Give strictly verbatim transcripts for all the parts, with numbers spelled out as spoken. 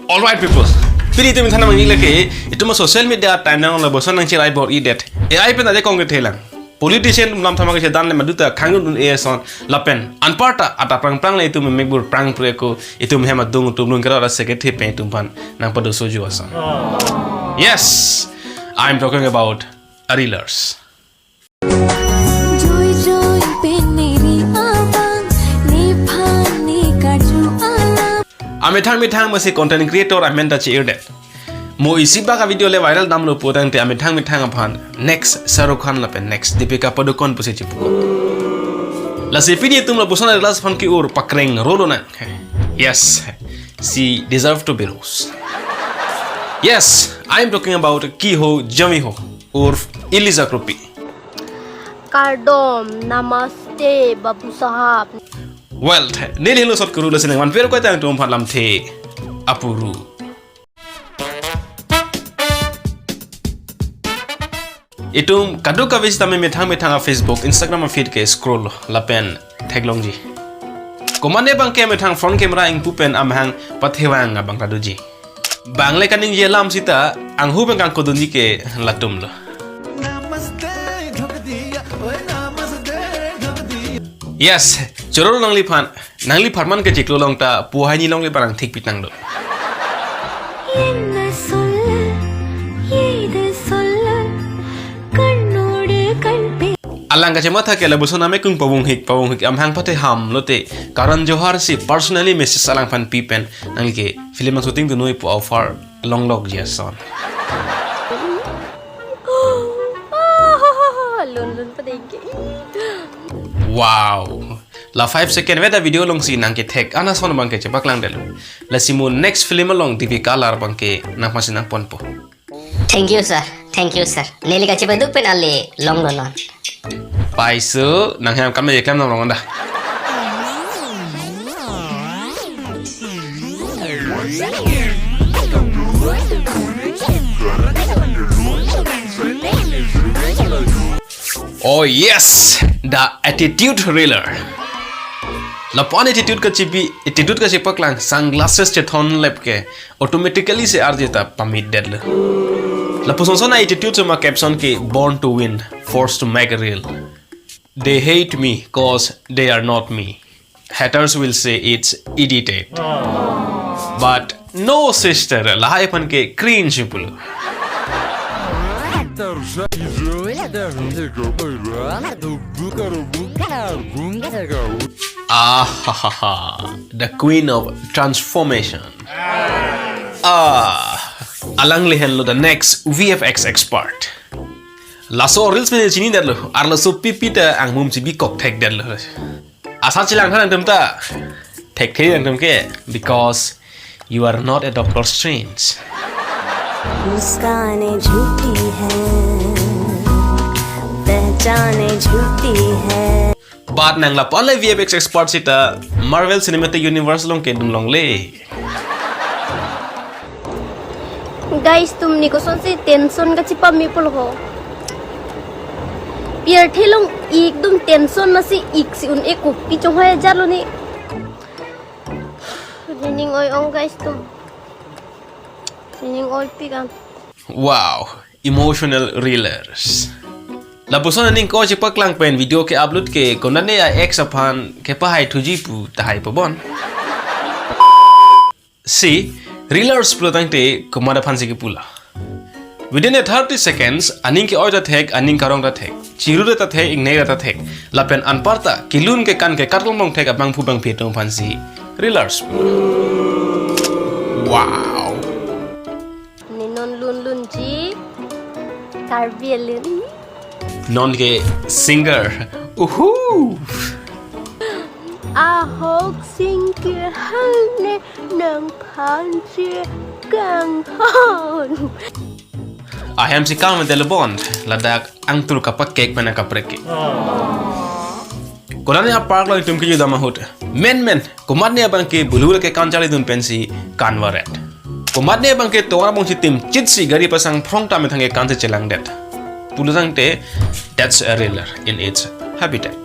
Alright, people. Pini itum than nangji lake, itum social media time nang lapuson nangchirai bor-idet. A I pen ajakong kethelang. Politician atum lam thama kechedan le maduta khangdun un-e ason. Lapen anparta ata prang prang le itum mekbur prang preko, itum hem adung atum lun kera ra sekethe pen itum aphan nangpado soju ason. Yes, I'm talking about a reelers. Joy joy peneri abang, nephan ne karju alam. Amethang methang masi content creator amen ta chi-irdet. Mo isi bak a video le viral damlo putangte amethang methang aphan next Shah Rukh Khan lapen next Deepika Padukone pusi chipuko. Lasi pini itum lapuson a reelers aphan ke-ur pakreng rolo nang. Yes, she deserve to be rose. Yes, I am talking about Kiho Jamiho urf Eliza Kropi. Kardom, namaste, Babu Sahab. Well, neli helo sot kuru lasi nangvan pero ko tang tum aphan lamthe apuru. Itum kadokave sitame methang methang a Facebook, Instagram a feed ke scroll lapen theklongji. Komatne abang ke methang front camera ingpu pen amahang pathevang abang ta doji. Bang le kaningje alam sita anghu pen kangkodunji ke latumlo. Yes, choro nangliphan, nangliphan man ke chiklo long ta pu hai ni longle parang thik pitang do. Alang kachematha ke lapuson amekung pavung hik, pavung hik amahang pathe ham lote Karan Johar si personally message alangphan pi pen nangli ke film shooting dunoi pu offer longlokji ason. Lun lun padengke. Wow. La five second veda video alongsi nangkethek an ason abang ke chepaklangdetlo. Lasi mo next film along Deepika Lar abang ke nangphansi nangponpo. Thank you, sir. Thank you, sir. Neli kachepaduk pen ale longlo non. Paisu, nang hem kam je kam nang rong anda. Oh yes, the attitude reeler. Lapu-an attitude kachibi, attitude kachipaklang, sunglasses chethon lep ke automatically se arje ta pamitdetlo. Lapuson son a attitude suma caption ke born to win, forced to make a reel. They hate me cause they are not me. Haters will say it's edited. But no, sister, lahai aphan ke cringe pulo. Ahahaha, the queen of transformation. Ah, alangli henlo the next V F X expert. Laso reels pen chinidetlo, arloso pipi ta angmum chibi kok thekdetlo. Asa chelang than nangtum ta. Thekthe nangtum ke, because you are not a Doctor Strange. मुस्कानें झूठी है, पहचानें झूठी है। But nang lapu-an le V F X expert sita Marvel Cinematic Universe along kedun longle. Guys, tum ne kosonsi tension kachipame pulo ho. Pirthe along ekdom tension masi ik si un-e kopi chonghoi ajarlo ne. Nening oi-ong guys tum. Nening oipik an. Wow, emotional reelers. Lapuson aning ko chepaklang pen video ke-upload ke konane a ex aphan kepahai thuji pu tahai pabon. Si, reelers pulotangte komat aphansi kepulo. Within a thirty seconds, aning ke-oi ta thek, aning karong ta thek, chiru ta thek, ingnei ta thek, lapen anparta kelun kekan ke karlong long thek abangphu bangphi atum aphansi reelers pulo. Wow. Ne non lun lunji Karbi Anglong. Non ke singer. Uhu. Ahok sing ke hang ne nang phan si kang hon. Ahem si kang mentel bond ladak angtur kapakek pen akaprek ke. Konane apark lo itum kejudam ahut. Men men, komatne abang ke bulur ke kan charlidun pensi kanvaret. Komatne abang ke tovar bongsi tim chitsi gari pasang phrong ta methang ke kansi chelangdet. Pulotangte, that's a reeler in its habitat.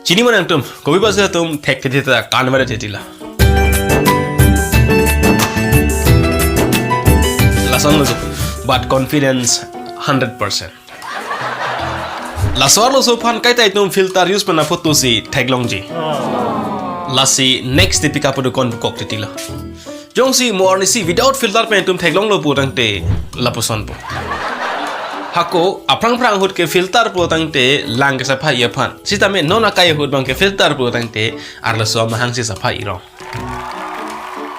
Chini ma nangtum, kopi basi atum thek thek ta kanvare titila. Lason lo, but confidence hundred percent. Laso arloso aphan kaita itum filter use pen aphoto si theklongji. Lasi next Deepika Padukone pu kok titila. Jongsi mo arnisi without filter pen itum theklonglo pu tangte lapuson pu. Hako aphrang phrang ahut ke filter pu tangte lang ke sapha-i aphan. Sitame non akai ahut abang ke filter pu tangte arloso amahang si sapha-i rong.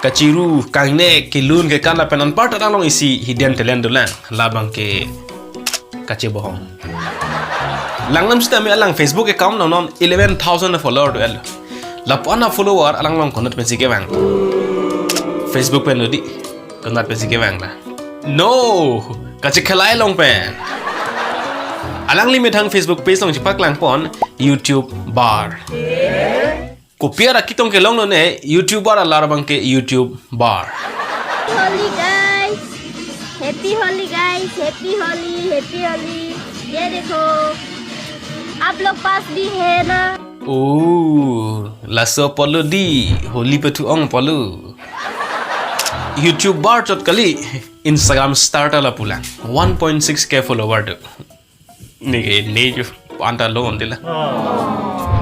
Kachiru, kangnek, kelun, kekan lapen anparta along isi hidden talent dolang. Labang ke kachebohong. Langnam sitame alang Facebook account non non eleven thousand follower do-el. Lapu-an afollower alang along konat pensi kevang. Facebook pen do dei. Konat pensi kevang la. No! Kachekhalai along pen. Alangli methang Facebook page along chepaklangpon YouTuber. Kopi ara ketong kelonglo ne, YouTuber alar abang ke YouTuber. Holi guys, happy Holi guys, happy Holi, happy Holi. ये देखो, आप लोग पास भी है ना? Oh, laso apotlo dei, Holi pathu-ong apotlo. YouTuber chot kali, Instagram star ta lapulang. One point six K follower do. Neke ne jo anta lo ondila.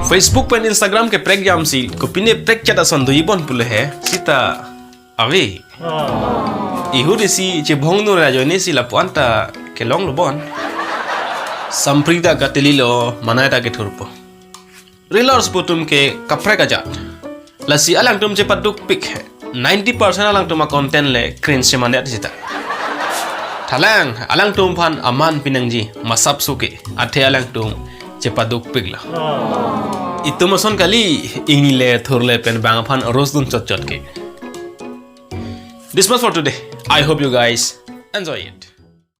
Facebook pen Instagram ke prekjam si, kopine prekchat ason do ibon pulo he, sita ave. Ihudi si chebohong nu rajo ne si lapu-anta kelonglo bon. Samprida katili lo, manai ta kethurpo. Reels pu atum ke kaprek ajat. Lasi alangtum chepadukpik he. Ninety percent alangtum a-content le cringe si mandet sita. Thalang, alangtum aphan aman pinangji, masap suke. Athe alangtum chepadukpiklo. Itum ason kali, ingni le thurle pen bang aphan roast dun chot chot ke. This much for today. I hope you guys enjoy it.